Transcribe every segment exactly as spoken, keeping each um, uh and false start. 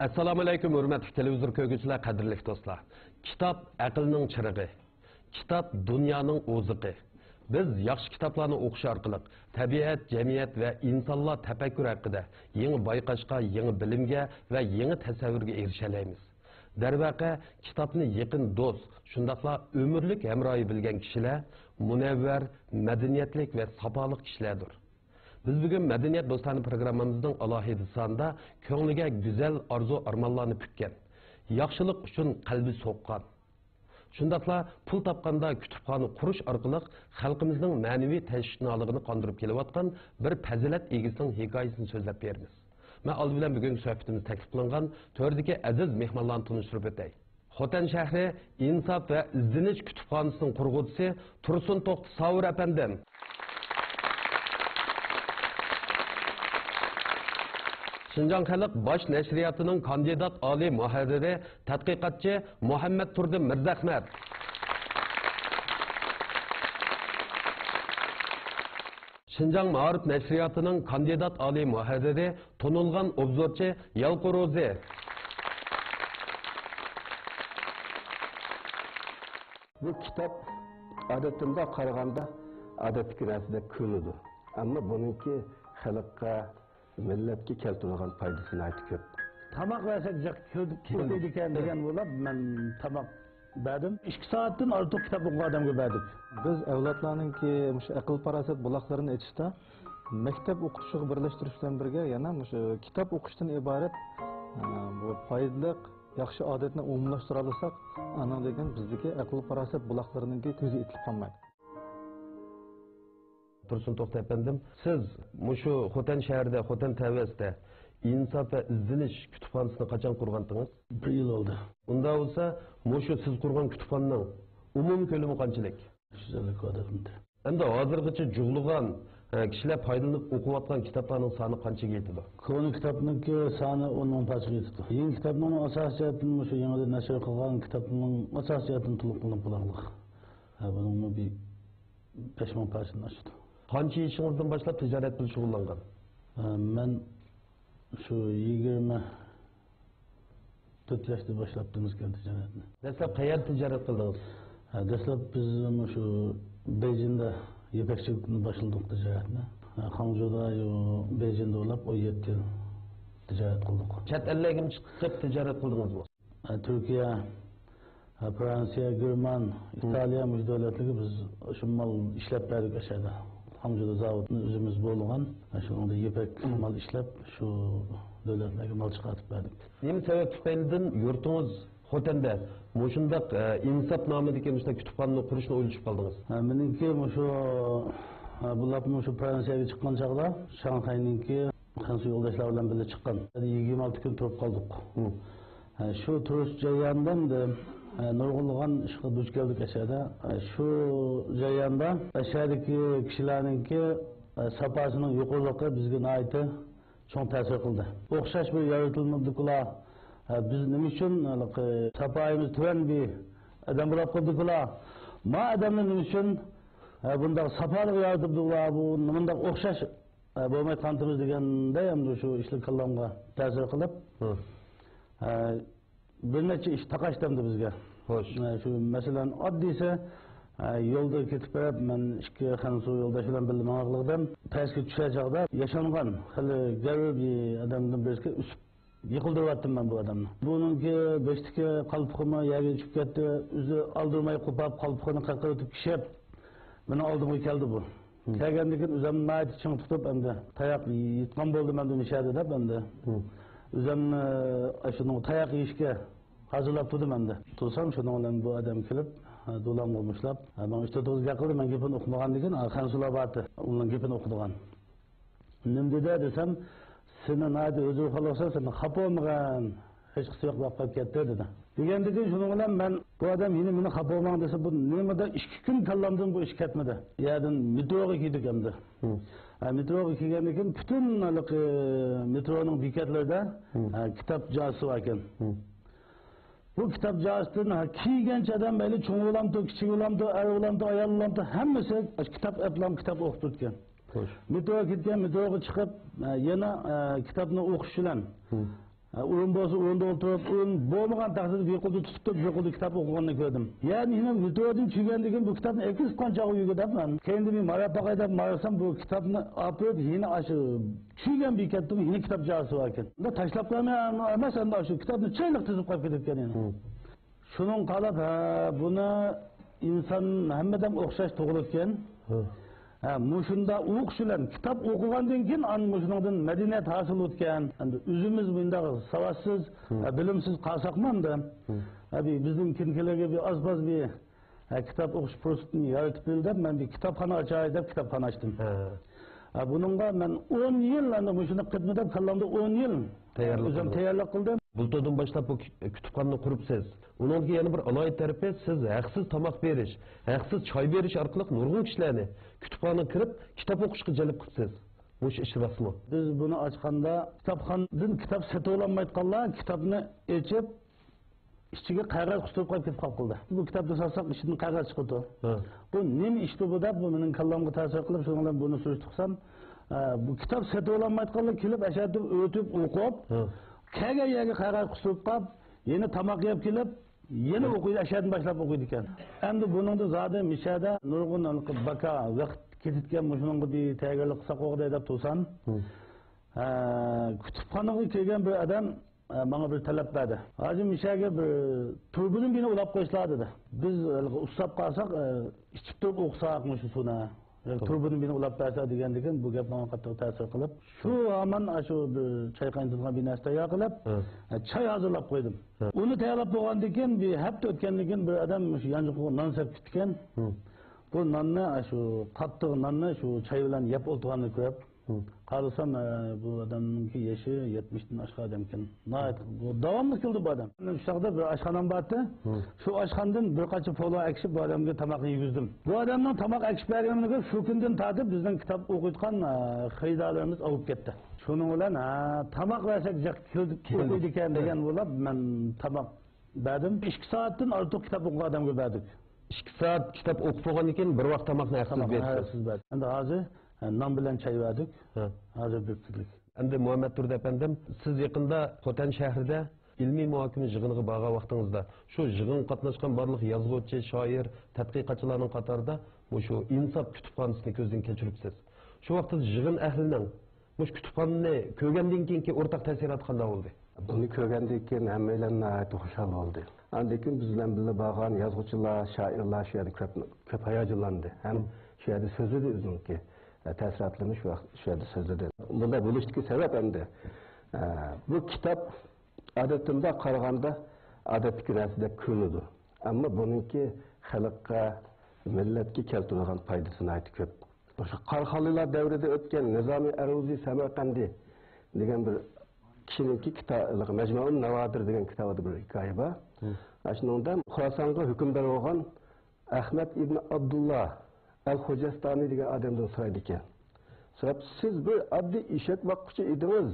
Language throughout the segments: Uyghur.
ئەسسالامۇئەلەيكۇم، ھۆرمەتلىك تېلېۋىزور كۆرگۈچىلەر، قەدىرلىك دوستلار! كىتاب ئەقىلنىڭ چىرىغى، كىتاب دۇنيانىڭ ئوزۇقى. بىز ياخشى كىتابلارنى ئوقۇش ئارقىلىق تەبىئەت، جەمئىيەت ۋە ئىنسانلار تەپەككۇرى ھەققىدە يېڭى بايقاشقا، يېڭى بىلىمگە ۋە يېڭى تەسەۋۋۇرگە ئېرىشەلەيمىز. دەرۋەقە، كىتابنى يېقىن دوست، شۇنداقلا ئۆمۈرلۈك ھەمراھى بىلگەن كىشىلەر مۇنەۋۋەر، مەدەنىيەتلىك ۋە ساپالىق كىشىلەردۇر. بىز بۈگۈن مەدەنىيەت دوستانە پروگراممىمىزنىڭ ئالاھىدە سانىدا كۆڭلىگە گۈزەل ئارزۇ-ئارمانلارنى پۈتكەن، ياخشىلىق ئۈچۈن قەلبى سوققان، شۇنداقلا پۇل تاپقاندا كۇتۇپخانا قۇرۇش ئارقىلىق خەلقىمىزنىڭ مەنىۋى تەشنالىقىنى قاندۇرۇپ كېلىۋاتقان بىر پەزىلەت ئىگىسىنىڭ ھېكايىسىنى سۆزلەپ بېرىمىز. مەن ئالدى بىلەن بۈگۈنكى سۆھبىتىمىزدە تەكلىپ قىلىنغان تۆردىكى ئەزىز مېھمانلارنى تونۇشتۇرۇپ ئۆتەي. خوتەن شەھىرى ئىنساپ ۋە ئىزدىنىش كۇتۇپخانىسىنىڭ قۇرغۇچىسى تۇرسۇن توختى ساۋۇر ئەپەندىم. شىنجاڭ خەلق باش نەشرىياتىنىڭ كاندىدات ئالىي مۇھەررىرى، تەتقىقاتچى مۇھەممەت تۇردى مىرزەخمەت. شىنجاڭ مائارىپ نەشرىياتىنىڭ كاندىدات ئالىي مۇھەررىرى، تونۇلغان ئوبزورچى يالقۇن روزى. بۇ كىتاب ئادەتتە مۇنداق قارىغاندا ئادەتتىكى نەرسىدەك كۆرۈنىدۇ. ئەمما بۇنىڭكى خەلققە، مىللەتكە كەلتۈرىدىغان پايدىسى ناھايىتى كۆپ. تاماق بەرسەك جىق كۆ-، كۆپىيىدىكەن دېگەن بولۇپ، مەن تاماق بەردىم. ئىككى سائەتتىن ئارتۇق كىتاب ئوقۇغان ئادەمگە بەردۇق. بىز ئەۋلادلارنىڭكى مۇشۇ ئەقىل-پاراسەت بۇلاقلىرىنى ئېچىشتا مەكتەپ ئوقۇتۇشىغا بىرلەشتۈرۈش بىلەن بىرگە يەنە مۇشۇ كىتاب ئوقۇشتىن ئىبارەت، ئە، بۇ پايدىلىق، ياخشى ئادەتنى ئومۇملاشتۇرالىساق، ئانىڭدىن كېيىن بىزدىكى ئەقىل-پاراسەت بۇلاقلىرىنىڭكى كۆزى ئېتىلىپ قالمايدۇ. تۇرسۇن توختى ئەپەندىم، سىز مۇشۇ خوتەن شەھىرىدە، خوتەن تەۋەسىدە ئىنساپ ۋە ئىزدىنىش كۇتۇپخانىسىنى قاچان قۇرغانتىڭىز؟ بىر يىل بولدى. ئۇنداق بولسا، مۇشۇ سىز قۇرغان كۇتۇپخانىنىڭ ئومۇمىي كۆلىمى قانچىلىك؟ يۈز ئەللىك كۋادرات مېتىر. ئەمدى ھازىرغىچە جۇغلىغان، ئە، كىشىلەر پايدىلىنىپ ئوقۇۋاتقان كىتابلارنىڭ سانى قانچىگە يېتىدۇ؟ كونا كىتابنىڭكى سانى ئون مىڭ پارچىغا يېتىدۇ. يېڭى كىتابنىڭ ئاساسىي جەھەتتىن، مۇشۇ يېڭىدىن نەشر قىلغان كىتابنىڭ ئاساسىي جەھەتتىن تولۇق قىلىنىپ بولارلىق. ھە، بۇنىڭمۇ بىر بەش مىڭ پارچىدىن ئاشىدۇ. قانچە يېشىڭىزدىن باشلاپ تىجارەت بىلەن شۇغۇللانغان؟ ھە، مەن شۇ يىگىرمە تۆت ياشتىن باشلاپ دېمىسكەن تىجارەتنى. دەسلەپ قەيەردە تىجارەت قىلدىڭىز؟ ھە، دەسلەپ بىز مۇشۇ بېيجىڭدا يىپەكچىلىكتىن باشلىدۇق تىجارەتنى. ھە، خاڭجۇدا، يو، بېيجىڭدا بولۇپ ئون يەتتە يىل تىجارەت قىلدۇق. چەت ئەللەرگىمۇ چىقىپ تىجارەت قىلدىڭىزمۇ؟ ھە، تۈركىيە، ھە، فرانسىيە، گېرمان، ئىتالىيە، مۇشۇ دۆلەتلەرگە بىز شۇ مال ئىشلەپ بەردۇق ئەشەدە. خاڭجۇدا زاۋۇتنى ئۆزىمىز بولغان، شۇنىڭدا يىپەك مال ئىشلەپ، شۇ دۆلەتلەرگە مال چىقارتىپ بەردۇق. نېمە سەۋەب تۈپەيلىدىن يۇرتىڭىز خوتەندە مۇشۇنداق، ئە، ئىنساپ نامىدىكى مۇشۇنداق كۇتۇپخانىنى قۇرۇشنى ئويلىشىپ قالدىڭىز؟ ھە، مېنىڭكى مۇشۇ، ھە، بۇ لاپمۇ شۇ فرانسىيەگە چىققان چاغدا شاڭخەينىڭكى خەنزۇ يولداشلار بىلەن بىللە چىققان. يىگىرمە ئالتە كۈن تۇرۇپ قالدۇق. ھە، شۇ تۇرۇش جەريانىدا ئەمدى، ھە، نۇرغۇنلىغان ئىشقا دۇچ كەلدۇق ئەشەدە. ھە، شۇ جەرياندا ئەشەدىكى كىشىلەرنىڭكى، ھە، ساپاسىنىڭ يۇقىرىلىقى بىزگە ناھايىتى چوڭ تەسىر قىلدى. ئوخشاش بىر يارىتىلما دېدىكۇلار. ھە، بىز نېمە ئۈچۈن ھېلىقى ساپايىمىز تۆۋەن بىر ئادەم بولاپ قالدىكۇلار؟ ما ئادەمنى نېمە ئۈچۈن، ھە، بۇنداق ساپالىق يارىتىپتىكۇلار؟ بۇ مۇنداق ئوخشاش، ھە، بولماي قالدىمىز دېگەندە ئەمدى شۇ ئىشلار كاللامغا تەسىر قىلىپ، ھە، بىر نەچچە ئىش تاقاشتى ئەمدى بىزگە. خوش. ئە، شۇ مەسىلەن، ئاددىيسى، ئە، يولدا كېتىپ بېرىپ، مەن ئىككى خەنزۇ يولداش بىلەن بىللە ماڭاقلىقىدىم. پەسكە چۈشەر چاغدا ياشانغان خېلى گەۋدىلىك ئادەمدىن بىرسىگە ئۈسۈپ يىقىلدۇرۇۋەتتىم مەن بۇ ئادەمنى. بۇنىڭكى بېشىدىكى قالپىقىمۇ يەرگە چۈشۈپ كەتتى. ئۆزى ئالدىرىماي قوپاپ، قالپىقىنى قىرقىرىتىپ كىشىپ، مېنىڭ ئالدىمغا كەلدى بۇ. ھىم. كەلگەندىن كېيىن ئۆزۈمنى ناھايىتى چىڭ تۇتۇپ، ئەمدى تاياق يېيىتقان بولدۇم ئەمدى مۇشەدە دەپ ئەمدى. ھىم. ئۆزۈمنى، ئە، شۇنىڭغا تاياق يېيىشكە ھازىرلاپ تۇردۇم ئەمدى. تۇرسام، شۇنىڭ بىلەن بۇ ئادەم كېلىپ، ئە، دولامغا مۇشتلاپ، ئە، ماڭا ئۈچ تۆت ئېغىز گەپ قىلدى، مەن گېپىنى ئۇقمىغاندىن كېيىن، ئە، خەنزۇلار بارتى، ئۇنىڭ گېپىنى ئۇقىدىغان. نېمە دېدى دېسەم، سېنى ناھايىتى ھۇزۇر قىلىۋاتىسەن، سەن خاپا بولمىغىن. ھېچقىسى يوق بولۇپ قېلىپ كەتتى، دېدى. دېگەندىكىن شۇنىڭ بىلەن مەن، بۇ ئادەم يەنە مېنى خاپا بولماڭ دېسە، بۇ نېمىدە ئىككى كۈن كاللامدىن بۇ ئىش كەتمىدى. يەردىن مېتروغا كىردۇق ئەمدى. ھە. ھە، مېتروغا كىرگەندىن كېيىن پۈتۈن ھېلىقى مېترونىڭ بېكەتلىرىدە، ھە، كىتاب جازىسى بار ئىكەن. بۇ كىتاب جازىسىدىن، ھە، كىرگەنچە ئادەم مەيلى چوڭ بولامتۇ، كىچىك بولامتۇ، ئەر بولامتۇ، ئايال بولامتۇ، ھەممىسى كىتاب ئەپلام كىتاب ئوقۇپ تۇرىدىكەن. خوش. مېتروغا كەتكەن، مېتروغا چىقىپ، ھە، يەنە، ھە، كىتابنى ئوقۇش بىلەن، ئورۇن بولسا ئورۇندا ئولتۇرۇپ، ئورۇن بولمىغان تەقدىردە بىر قولدا تۇتۇپ تۇرۇپ، بىر قولدا كىتاب ئوقۇغاننى كۆردۈم. يەنى مېنىڭ ۋىدېودىن چۈشۈرگەندىن كېيىن بۇ كىتابنى ئەكىرىپ چىققان چاغ ئۆيگە دەپ مەن. كەينىدىن ماراپ باقاي دەپ مارىسام، بۇ كىتابنى ئاپىرىپ، يەنە ئاشۇ چۈشۈرگەن بېكەتتىمۇ يەنە كىتاب جازىسى بار ئىكەن. بۇندا تاشلاپ قويماي ئەمەس، ئەمدى ئاشۇ كىتابنى چايلىق تىزىپ قويۇپ كېتىپكەن يەنە. شۇنىڭغا قاراپ، ھە، بۇنى ئىنسان ھەممىدەم ئوخشاش تۇغۇلىدىكەن. ھە، مۇشۇنداق ئوقۇش بىلەن كىتاب ئوقۇغاندىن كېيىن ئاندىن مۇشۇنىڭدىن مەدەنىيەت ھاسىل بولىدىكەن. ئەمدى ئۆزىمىز مۇنداق ساۋاتسىز، ھە، بىلىمسىز قالساقمۇ ئەمدى، ھە، بى-، بىزنىڭ كىنكىلەرگە بىر ئاز باز بىر، ھە، كىتاب ئوقۇش پۇرسىتىنى يارىتىپ بېرىل دەپ، مەن بىر كىتابخانا ئاچاي دەپ كىتابخانا ئاچتىم. ھە. ھە، بۇنىڭغا مەن ئون يىل، ئەمدى مۇشۇنى قىلدىم دەپ كاللامدا ئون يىل تەييارلىق ئۆزۈم قىلدىڭىز. تەييارلىق قىلدىم. بۇلتۇردىن باشلاپ بۇ كۈ-، كۇتۇپخانىنى قۇرۇپسىز. ئۇنىڭدىكى يەنە بىر ئالاھىدە تەرىپى، سىز ھەقسىز تاماق بېرىش، ھەقسىز چاي بېرىش ئارقىلىق نۇرغۇن كىشىلەرنى كۇتۇپخانىغا كىرىپ، كىتاب ئوقۇشقا جەلپ قىپسىز. مۇشۇ ئىش راستمۇ؟ بىز بۇنى ئاچقاندا، كىتابخانىدىن كىتاب سېتىۋالالمايدىغانلار كىتابنى ئېچىپ، ئىچىگە قەغەز قىستۇرۇپ قويۇپ كېتىپ قالغان. بۇ كىتابنى ساتساق، ئىچىدىن قەغەز چىقىدۇ. ھە. بۇ نېمە ئىشتۇ بۇ دەپ، بۇ مېنىڭ كاللامغا تەسىر قىلىپ، شۇنىڭ بىلەن بۇنى سۈرۈشتە قىلسام، ئە، بۇ كىتاب سېتىۋالالمايدىغانلار كېلىپ، ئەشەدە ئۆتۈپ ئوقۇپ، ھە، كەلگەن يەرگە قەغەز قىستۇرۇپ قاپ، يەنە تاماق يەپ كېلىپ، يەنە ھە. ئوقۇيدۇ، ئەشەدىن باشلاپ ئوقۇيدىكەن. ئەمدى بۇنىڭدا زادى مىشەدە نۇرغۇن باكا ۋاقىت كېتىدىكەن، مۇشۇنىڭغا بىر تەييارلىق قىلساق ئوغدى دەپ تۇرسام، ھە. ئە، كۇتۇپخانىغا كەلگەن بىر ئادەم ئە، ماڭا بىر تەلەپ بەردى. ھازىر مىشەگە بىر تۇرۇبىنى بىنى ئۇلاپ قويسىلا دېدى. بىز ھېلىقى ئۇسساپ قالساق، ئە، ئىچىپ تۇرۇپ ئوقۇساق مۇشۇ سۇنى. توغرا. تۇرۇبىنى بىنى ئۇلاپ بەرسە دېگەندىكىن، بۇ گەپ ماڭا قاتتىق تەسىر قىلىپ، شۇ ھامان ئاشۇ بىر چاي قاينىتىدىغان بىر نەرسە تەييار قىلىپ، ھە. ئە، چاي ھازىرلاپ قويدۇم. ھە. ئۇنى تەييارلاپ بولغاندىن كېيىن، بىر ھەپتە ئۆتكەندىن كېيىن بىر ئادەم مۇشۇ يانچۇقىغا نان سېلىپ كېتىپتىكەن. ھە. بۇ ناننى، ئاشۇ قاتتىق ناننى شۇ چاي بىلەن يەپ ئولتۇرغاننى كۆرۈپ، ھە. قارىسام، ئە، بۇ ئادەمنىڭكى يېشى يەتمىشتىن ئاشقان ئادەمكەن. ناھايىتى بۇ داۋاملىق كېلىدۇ بۇ ئادەم. مېنىڭ ئۇ چاغدا بىر ئاشخانام بار ئىدى. ھە. شۇ ئاشخانىدىن بىر قانچە پولۇ ئەكىشىپ بۇ ئادەمگە تاماقنى يېگۈزدۈم. بۇ ئادەمنىڭ تاماق ئەكىشىپ بەرگىنىمنى كۆرۈپ، شۇ كۈندىن تارتىپ بىزنىڭ كىتاب ئوقۇيدىغان، ئە، خېرىدارلىرىمىز ئاۋۇپ كەتتى. شۇنىڭ بىلەن، ھە، تاماق بەرسەك جىق كېلىپ كېلىدىكەن دېگەن بولۇپ، مەن تاماق بەردىم. ئىككى سائەتتىن ئارتۇق كىتاب ئوقۇغان ئادەمگە بەردۇق. ئىككى سائەت كىتاب ئوقۇپ بولغاندىن كېيىن بىر ۋاق تاماقنى ھەقسىز تاماقنى بېرىسىز. ھەقسىز بەردۇق. ئەمدى ھازىر، ھە، نان بىلەن چاي بەردۇق. ھە. ھازىر بىر كۈنلۈك. ئەمدى مۇھەممەت تۇردى ئەپەندىم، سىز يېقىندا خوتەن شەھىرىدە ئىلمىي مۇھاكىمە يىغىنىغا بارغان ۋاقتىڭىزدا، شۇ يىغىنغا قاتناشقان بارلىق يازغۇچى، شائىر، تەتقىقاتچىلارنىڭ قاتارىدا مۇشۇ ئىنساپ كۇتۇپخانىسىنى كۆزدىن كەچۈرۈپسىز. شۇ ۋاقىتتا يىغىن ئەھلىنىڭ مۇشۇ كۇتۇپخانىنى كۆرگەندىن كېيىنكى ئورتاق تەسىراتى قانداق بولدى؟ بۇنى كۆرگەندىن كېيىن ھەممەيلەن ناھايىتى خۇشال بولدى. ئاندىن كېيىن بىز بىلەن بىللە بارغان يازغۇچىلار، شائىرلار شۇ يەردە كۆپ، كۆپ ھاياجانلاندى. ھەم شۇ يەردە سۆزلىدى ئۆزىنىڭكى، ئە، تەسىراتلىرىنى شۇ ۋاقىت، شۇ يەردە سۆزلىدى. بۇنداق بولۇشتىكى سەۋەب ئەمدى، ئە، بۇ كىتاب ئادەتتە مۇنداق قارىغاندا ئادەتتىكى نەرسىدەك كۆرۈنىدۇ. ئەمما بۇنىڭكى خەلققە، مىللەتكە كەلتۈرىدىغان پايدىسى ناھايىتى كۆپ. ئاشۇ قاراخانلىلار دەۋرىدە ئۆتكەن نىزامى ئەروزى سەمەرقەندى دېگەن بىر كىشىنىڭكى كىتا-، مەجمۇئۇن ناۋادىر دېگەن كىتابىدا بىر ھېكايە بار. ھە. ئاشۇنىڭدا خوراسانغا ھۆكۈمدار بولغان ئەخمەت ئىبن ئابدۇللا ئەل خوجەستانى دېگەن ئادەمدىن سورايدىكەن. سوراپ، سىز بىر ئاددىي ئېشەك باققۇچى ئىدىڭىز.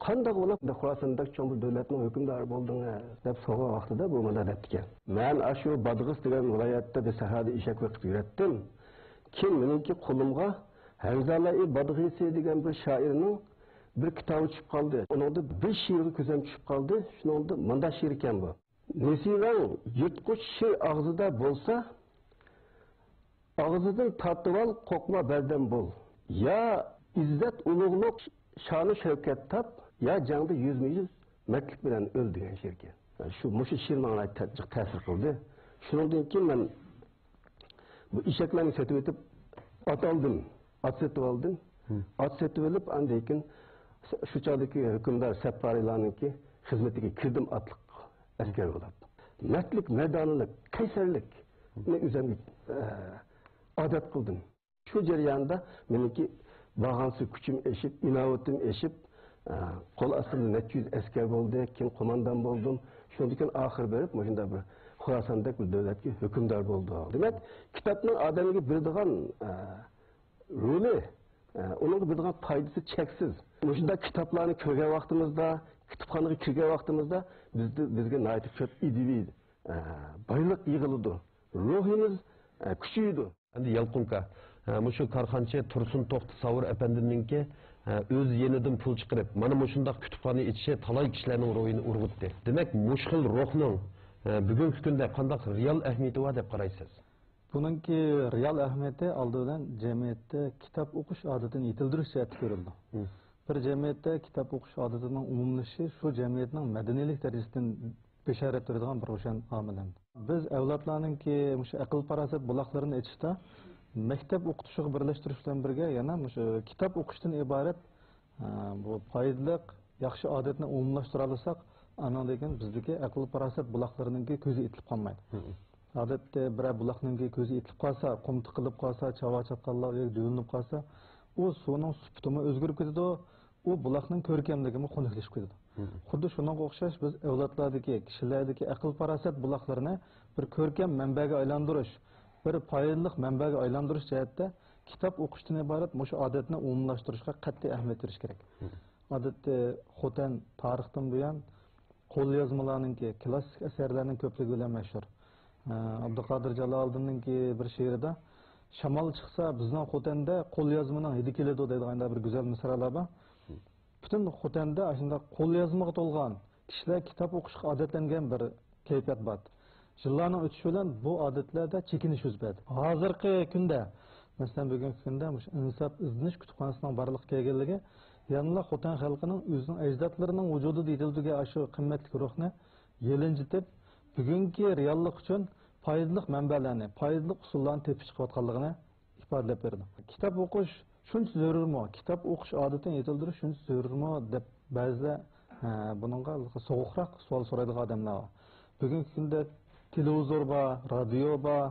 قانداق بولۇپ خوراساندەك چوڭ بىر دۆلەتنىڭ ھۆكۈمدارى بولدىڭىز دەپ سورىغان ۋاقتىدا بۇ مۇنداق دەپتىكەن. مەن ئاشۇ بادغىس دېگەن ۋىلايەتتە بىر سەھرادا ئېشەك بېقىپ يۈرەتتىم. كېيىن مېنىڭكى قولۇمغا ھەنزالەئى بادغىسى دېگەن بىر شائىرنىڭ بىر كىتابى چۈشۈپ قالدى. ئۇنىڭدا بىر شېئىرغا كۆزۈم چۈشۈپ قالدى. شۇنىڭدا مۇنداق شېئىر ئىكەن بۇ. نېسىۋەڭ يىرتقۇچ شىر ئاغزىدا بولسا، ئاغزىدىن تارتىۋال، قورقما بەردەم بول. يا ئىززەت ئۇلۇغلۇق، شانۇ شەۋكەت تاپ، يا جەڭدە يۈزمۇ يۈز مەردلىك بىلەن ئۆل دېگەن شېئىركەن. شۇ، مۇشۇ شېئىر ماڭا ناھايىتى جىق تەسىر قىلدى. شۇنىڭدىن كېيىن مەن بۇ ئېشەكلەرنى سېتىۋېتىپ، ئات ئالدىم، ئات سېتىۋالدىم. ھە. ئات سېتىۋېلىپ، ئاندىن كېيىن شۇ چاغدىكى ھۆكۈمدار سەپپارىلارنىڭكى خىزمىتىگە كىردىم ئاتلىق ئەسكەر بولۇپ. مەردلىك، مەردانىلىك، قەيسەرلىكنى ئۆزۈمگە، ئە، ئادەت قىلدىم. شۇ جەرياندا مېنىڭكى بارغانسېرى كۈچۈم ئېشىپ، ئىناۋىتىم ئېشىپ، ئە، قول ئاستىمدا نەچچە يۈز ئەسكەر بولدى، كېيىن قوماندان بولدۇم. شۇندىن كېيىن ئاخىر بېرىپ، مۇشۇنداق بىر خوراساندەك بىر دۆلەتكە ھۆكۈمدار بولدۇم. دېمەك، كىتابنىڭ ئادەمگە بېرىدىغان، ئە، رولى، ئە، ئۇنىڭغا بېرىدىغان پايدىسى چەكسىز. مۇشۇنداق كىتابلارنى كۆرگەن ۋاقتىمىزدا، كۇتۇپخانىغا كىرگەن ۋاقتىمىزدا بىزدە، بىزگە ناھايىتى كۆپ ئىدىيىۋى، ئە، بايلىق يىغىلىدۇ. روھىمىز، ئە، كۈچىيىدۇ. ئەمدى يالقۇنكا، ئە، مۇشۇ كارخانىچى تۇرسۇن توختى ساۋۇر ئەپەندىمنىڭكى ئە، ئۆز يېنىدىن پۇل چىقىرىپ، مانا مۇشۇنداق كۇتۇپخانا ئېچىشى تالاي كىشىلەرنىڭ روھىنى ئۇرغۇتتى. دېمەك، مۇشۇ خىل روھنىڭ، ئە، بۈگۈنكى كۈندە قانداق رېئال ئەھمىيىتى بار دەپ قارايسىز؟ بۇنىڭكى رېئال ئەھمىيىتى ئالدى بىلەن جەمئىيەتتە كىتاب ئوقۇش ئادىتىنى يېتىلدۈرۈش جەھەتتە كۆرۈلىدۇ. مم. بىر جەمئىيەتتە كىتاب ئوقۇش ئادىتىنىڭ ئومۇملىشىشى شۇ جەمئىيەتنىڭ مەدەنىيلىك دەرىجىسىدىن بېشارەت بېرىدىغان بىر روشەن ئامىل. بىز ئەۋلادلارنىڭكى مۇشۇ ئەقىل-پاراسەت بۇلاقلىرىنى ئېچىشتا مەكتەپ ئوقۇتۇشىغا بىرلەشتۈرۈش بىلەن بىرگە يەنە مۇشۇ كىتاب ئوقۇشتىن ئىبارەت، ئە، بۇ پايدىلىق، ياخشى ئادەتنى ئومۇملاشتۇرالىساق، ئانىڭدىن كېيىن بىزدىكى ئەقىل-پاراسەت بۇلاقلىرىنىڭكى كۆزى ئېتىلىپ قالمايدۇ. مم. ئادەتتە بىرەر بۇلاقنىڭكى كۆزى ئېتىلىپ قالسا، قۇم تىقىلىپ قالسا، چاۋا چاتقاللار ياكى دۈۋلىنىپ قالسا، ئۇ سۇنىڭ سۈپىتىمۇ ئۆزگىرىپ كېتىدۇ، ئۇ بۇلاقنىڭ كۆركەملىكىمۇ خۇنۈكلىشىپ كېتىدۇ. مم. خۇددى شۇنىڭغا ئوخشاش بىز ئەۋلادلاردىكى، كىشىلەردىكى ئەقىل-پاراسەت بۇلاقلىرىنى بىر كۆركەم مەنبەگە ئايلاندۇرۇش، بىر پايدىلىق مەنبەگە ئايلاندۇرۇش جەھەتتە كىتاب ئوقۇشتىن ئىبارەت مۇشۇ ئادەتنى ئومۇملاشتۇرۇشقا قەتئىي ئەھمىيەت بېرىش كېرەك. مم. ئادەتتە خوتەن تارىختىن بۇيان قوليازمىلارنىڭكى، كلاسسىك ئەسەرلەرنىڭ كۆپلۈكى بىلەن مەشھۇر. ئە، ئابدۇقادىر جالالىدىننىڭكى بىر شېئىرىدا، «شامال چىقسا، بىزنىڭ خوتەندە قوليازمىنىڭ ھىدى كېلىدۇ» دەيدىغان بىر گۈزەل مىسرالار بار. پۈتۈن خوتەندە ئاشۇنداق قوليازمىغا تولغان، كىشىلەر كىتاب ئوقۇشقا ئادەتلەنگەن بىر كەيپىيات بار. يىللارنىڭ ئۆتۈشى بىلەن بۇ ئادەتلەردە چېكىنىش يۈز بەردى. ھازىرقى كۈندە، مەسىلەن، بۈگۈنكى كۈندە مۇشۇ ئىنساپ ئىزدىنىش كۇتۇپخانىسىنىڭ بارلىققا كەلگەنلىكى يەنىلا خوتەن خەلقىنىڭ ئۆزىنىڭ ئەجدادلىرىنىڭ ۋۇجۇدىدا يېتىلدۈرگەن ئاشۇ قىممەتلىك روھنى يېلىنجىتىپ، بۈگۈنكى رېئاللىق ئۈچۈن پايدىلىق مەنبەلەرنى، پايدىلىق ئۇسۇللارنى تېپىپ چىقىۋاتقانلىقىنى ئىپادىلەپ بېرىدۇ. كىتاب ئوقۇش شۇنچە زۆرۈرمۇ؟ كىتاب ئوقۇش ئادىتىنى يېتىلدۈرۈش شۇنچە زۆرۈرمۇ؟ دەپ بەزىلەر، ھە، بۇنىڭغا سوغۇقراق سوئال سورايدىغان ئادەملەر بار. بۈگۈنكى كۈندە تېلېۋىزور بار، رادىيو بار،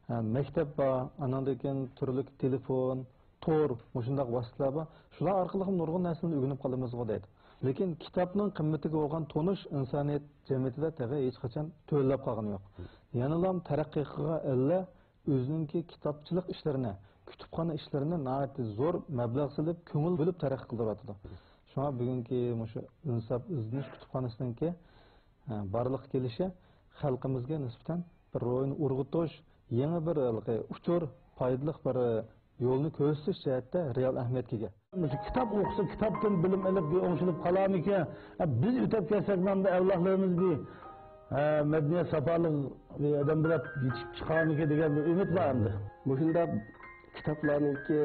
ھە، مەكتەپ بار، ئاناندىن كېيىن تۈرلۈك تېلېفون، تور، مۇشۇنداق ۋاسىتىلەر بار. شۇلار ئارقىلىقمۇ نۇرغۇن نەرسىلەرنى ئۆگىنىپ قالىمىزغۇ دەيدۇ. لېكىن كىتابنىڭ قىممىتىگە بولغان تونۇش ئىنسانىيەت جەمئىيىتىدە تېخى ھېچقاچان تۆۋەنلەپ قالغىنى يوق. يەنىلا تەرەققىي قىلغان ئەللەر ئۆزىنىڭكى كىتابچىلىق ئىشلىرىنى، كۇتۇپخانا ئىشلىرىنى ناھايىتى زور مەبلەغ سېلىپ، كۆڭۈل بۆلۈپ تەرەققىي قىلدۇرۇۋاتىدۇ. شۇڭا بۈگۈنكى مۇشۇ ئىنساپ ئىزدىنىش كۇتۇپخانىسىنىڭكى، ئە، بارلىققا كېلىشى خەلقىمىزگە نىسبەتەن بىر روھىنى ئۇرغۇتۇش، يېڭى بىر ھېلىقى ئۇچۇر، پايدىلىق بىر يولنى كۆرسىتىش جەھەتتە رېئال ئەھمىيەتكە ئىگە. مۇشۇ كىتاب ئوقۇسا، كىتابتىن بىلىم ئېلىپ، بىر ئوڭشىلىپ قالارمىكىن؟ ھە، بىز ئۆتەپ كەتسەكمۇ ئەمدى ئەۋلادلىرىمىز بىر، ھە، مەدەنىيەت ساپالىق بىر ئادەم بولۇپ يېتىشىپ چىقارمىكىن دېگەن بىر ئۈمىد بار ئەمدى. مۇشۇنداق كىتابلارنىڭكى،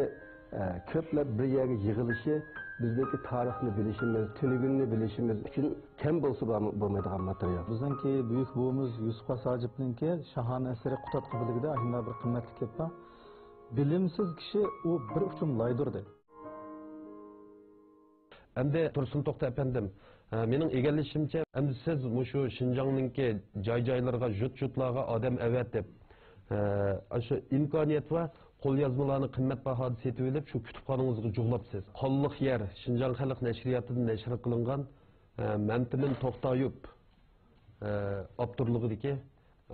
ھە، كۆپلەپ بىر يەرگە يىغىلىشى بىزنىڭكى تارىخنى بىلىشىمىز، تۈنۈگۈننى بىلىشىمىز ئۈچۈن كەم بولسا بار-، بولمايدىغان ماتېرىيال. بىزنىڭكى بۈيۈك بوۋىمىز يۈسۈپ خاس ھاجىپنىڭكى شاھانە ئەسىرى قۇتادغۇ بىلىكىدە ئاشۇنداق بىر قىممەتلىك گەپ بار. بىلىمسىز كىشى ئۇ بىر ئۇچۇم لايدۇر، دەيدۇ. ئەمدى تۇرسۇن توختى ئەپەندىم، ئە، مېنىڭ ئىگىلىشىمچە، ئەمدى سىز مۇشۇ شىنجاڭنىڭكى جاي-جايلىرىغا، يۇرت-يۇرتلارغا ئادەم ئەۋەتىپ، ئە، ئاشۇ ئىمكانىيەت ۋە قوليازمىلارنى قىممەت باھادا سېتىۋېلىپ، شۇ كۇتۇپخانىڭىزغا جۇغلاپسىز. قانلىق يەر، شىنجاڭ خەلق نەشرىياتىدىن نەشر قىلىنغان، ئە، مەنتىمىن توختايۇپ، ئە، ئاپتورلۇقىدىكى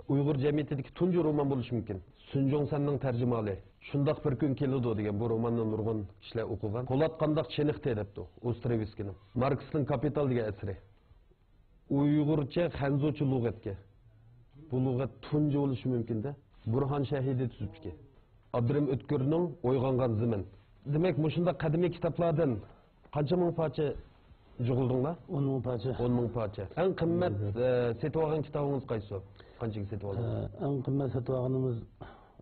ئۇيغۇر جەمئىيىتىدىكى تۇنجى رومان بولۇشى مۇمكىن. سۈن جوڭسەننىڭ تەرجىمىھالى شۇنداق بىر كۈن كېلىدۇ دېگەن بۇ روماننى نۇرغۇن كىشىلەر ئوقۇغان. پولات قانداق چېنىقتى دەپتۇ ئوسترېۋسكىينىڭ. ماركسنىڭ كاپىتال دېگەن ئەسىرى. ئۇيغۇرچە خەنزۇچە لۇغەتكە. بۇ لۇغەت تۇنجى بولۇشى مۇمكىن-دە. بۇرھان شەھىدى تۈزۈپتىكەن. ئابدۇرېھىم ئۆتكۈرنىڭ ئويغانغان زېمىن. دېمەك، مۇشۇنداق قەدىمىي كىتابلاردىن قانچە مىڭ پارچە جۇغلىدىڭلار؟ ئون مىڭ پارچە. ئون مىڭ پارچە. ئەڭ قىممەت، مم. ئە، سېتىۋالغان كىتابىڭىز قايسى؟ قانچىگە سېتىۋالدىڭىز؟ ئە، ئەڭ قىممەت سېتىۋالغىنىمىز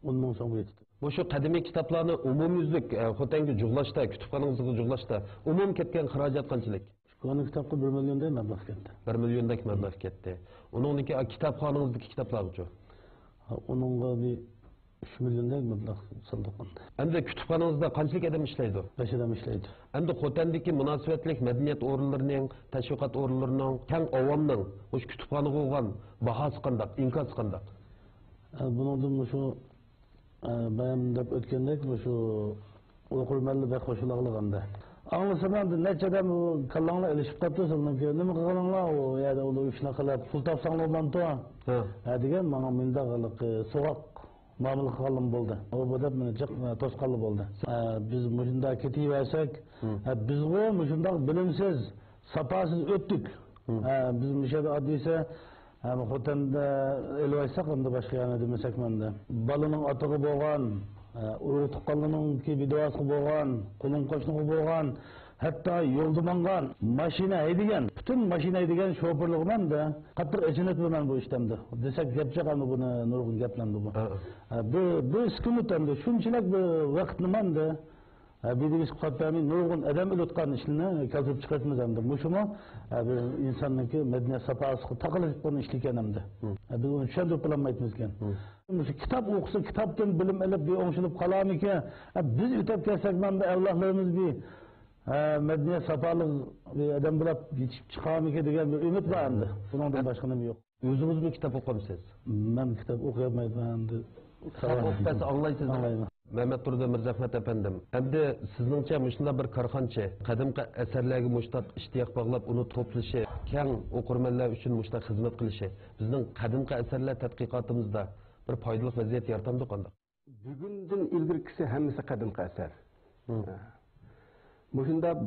ئون مىڭ سومغا يېتىپتۇ. مۇشۇ قەدىمىي كىتابلارنى ئومۇميۈزلۈك، ئە، خوتەنگە جۇغلاشتا، كۇتۇپخانىڭىزغا جۇغلاشتا ئومۇمىي كەتكەن خىراجەت قانچىلىك؟ كونا كىتابقا بىر مىليوندەك مەبلەغ كەتتى. بىر مىليوندەك مەبلەغ كەتتى. ئۇنىڭدىن كېيىن، ئە، كىتابخانىڭىزدىكى كىتابلارغىچۇ؟ ھە، ئۇنىڭغا بىر ئۈچ مىليوندەك مەبلەغ سالدۇق ئەمدى. ئەمدى كۇتۇپخانىڭىزدا قانچىلىك ئادەم ئىشلەيدۇ؟ بەش ئادەم ئىشلەيدۇ. ئەمدى خوتەندىكى مۇناسىۋەتلىك مەدەنىيەت ئورۇنلىرىنىڭ، تەشۋىقات ئورۇنلىرىنىڭ، كەڭ ئاۋامنىڭ مۇشۇ كۇتۇپخانىغا بولغان باھاسى قانداق، ئىنكاسى قانداق؟ ئە، بۇنىڭدىن مۇشۇ، ئە، بايام دەپ ئۆتكەندەك، مۇشۇ ئوقۇرمەنلەر بەك خۇش بولغانلىقىندا. ئاڭلىسام ئەمدى نەچچە ئادەم ئۇ كاللاڭلار ئېلىشىپ قاپتۇ، سىلىنىڭكى نېمە قىلغىنىڭلار، ئۇ يەردە ئۇلار ئىشنى قىلىپ پۇل تاپساڭلار بولامتۇ؟ ھە. ھە دېگەن، ماڭا مۇنداق ھېلىقى سوغۇق مۇئامىلە قىلغانلىرىمۇ بولدى. ئۇ بۇ دەپ مېنى جىق، ئە، توسقانلار بولدى. ئە، بىز مۇشۇنداق كېتىۋەرسەك، ھە، بىزغۇ مۇشۇنداق بىلىمسىز، ساپاسىز ئۆتتۇك. ھە، بىز مۇشۇ يەردە ئاددىيسە، ھە، خوتەندە ئېلىۋايساق، ئەمدى باشقا يەرنى دېمىسەكمۇ ئەمدى. بالىنىڭ ئاتىغا بولغان، ئە، ئۇرۇق تۇغقانلىرىنىڭكى بىدۋاسىغا بولغان، قولۇم قوشنىغا بولغان، ھەتتا يولدا ماڭغان، ماشىنا ھەيدىگەن، پۈتۈن ماشىنا ھەيدىگەن شوپۇرلىرىغىمۇ ئەمدى قاتتىق ئېچىنىپتىمەن بۇ ئىشتە ئەمدى. دېسەك گەپ جىق ئەمدى بۇنى نۇرغۇن گەپلەمدى بۇ. ھە. ھە، بىر، بىر سېكۇنت ئەمدى شۇنچىلىك بىر ۋاقىتنىمۇ ئەمدى، ھە، بىر دېگۈچ قىلىپ بەرمەي نۇرغۇن ئادەم ئۆلۈۋاتقان ئىشلىرنى كەلتۈرۈپ چىقىرىمىز ئەمدى. مۇشۇمۇ، ھە، بىر ئىنساننىڭكى مەدەنىيەت ساپاسىغا تاقىلىشىپ قالغان ئىشلىكەن ئەمدى. ھە، بىز ئۇنى چۈشەندۈرۈپ بولالمايتتىمىزكەن. مۇشۇ كىتاب ئوقۇسا، كىتابتىن بىلىم ئېلىپ بىر ئوڭشىلىپ قالارمىكىن؟ ھە، بىز ئۆتۈپ كەتسەكمۇ ئەمدى ئەۋلادلىرىمىز بىر ھە، مەدەنىيەت ساپالىق بىر ئادەم بولۇپ يېتىشىپ چىقارمىكىن دېگەن بىر ئۈمىد بار ئەمدى. بۇنىڭدىن باشقا نېمە يوق. ئۆزىڭىزمۇ كىتاب ئوقۇمسىز؟ مەن كىتاب ئوقۇيالمايمەن ئەمدى. كىتاب ئوقۇپ بەرسە ئاڭلايسىزمۇ؟ ئاڭلايمەن. مەمەت تۇردى مىرزەخمەت ئەپەندىم، ئەمدى سىزنىڭچە مۇشۇنداق بىر كارخانىچى قەدىمكى ئەسەرلەرگە مۇشۇنداق ئىشتىياق باغلاپ، ئۇنى توپلىشى، كەڭ ئوقۇرمەنلەر ئۈچۈن مۇشۇنداق خىزمەت قىلىشى بىزنىڭ قەدىمكى ئەسەرلەر تەتقىقاتىمىزدا بىر پايدىلىق ۋەزىيەت يارىتامدۇ قانداق؟ بۈگۈندىن ئىلگىرىكىسى ھەممىسى قەدىمكى ئەسەر. مم. ھە. مۇشۇنداق